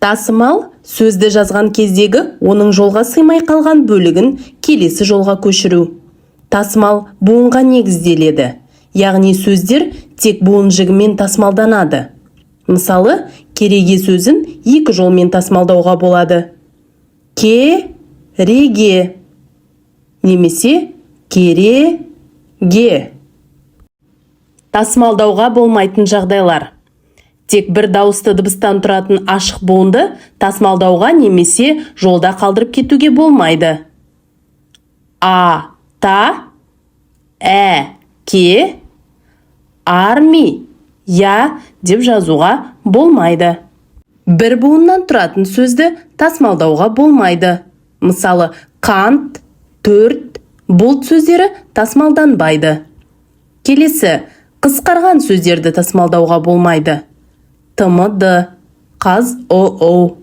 Тасымал – сөзді жазған кездегі оның жолға сыймай қалған бөлігін келесі жолға көшіру. Тасымал буынға негізделеді, яғни сөздер тек буын жігімен тасымалданады. Мысалы, «кереге» сөзін екі жолмен тасымалдауға болады: ке-реге немесе кере-ге. Тасымалдауға болмайтын жағдайлар: тек бір дауысты дыбыстан тұратын ашық буынды тасымалдауға немесе жолда қалдырып кетуге болмайды: а, та, ә, ке, арми, я деп жазуға болмайды. Бір буыннан тұратын сөзді тасымалдауға болмайды. Мысалы, қант, төрт, бұлт сөздері тасымалданбайды. Келесі, қысқарған сөздерді тасымалдауға болмайды: ТМД, ҚазҰУ,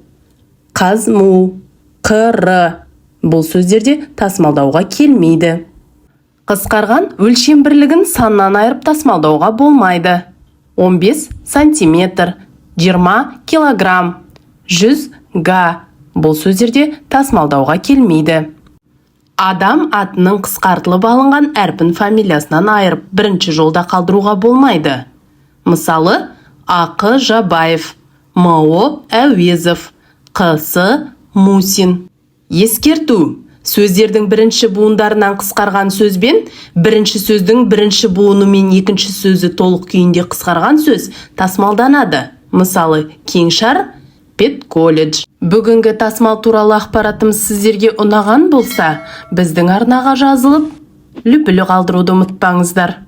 ҚазМУ, ҚР. Бұл сөздерде тасымалдауға келмейді. Қысқарған өлшем бірлігін саннан айырып тасымалдауға болмайды: 15 сантиметр, 20 килограмм, 100 га. Бұл сөздерде тасымалдауға келмейді. Адам атының қысқартылып алынған әрпін фамилиясынан айырып, бірінші жолда қалдыруға болмайды. Мысалы, Ақы Жабаев, Мо Әуезов, Қс Мусин. Ескерту: сөздердің бірінші буындарынан қысқарған сөзбен бірінші сөздің бірінші буыны мен екінші сөзі толық күйінде қысқарған сөз тасымалданады. Мысалы, кеңшар, педколледж. Бүгінгі тасымал туралы ақпаратымыз сіздерге ұнаған болса, біздің арнаға жазылып, лүпілі қалдыруды ұмытпаңыздар.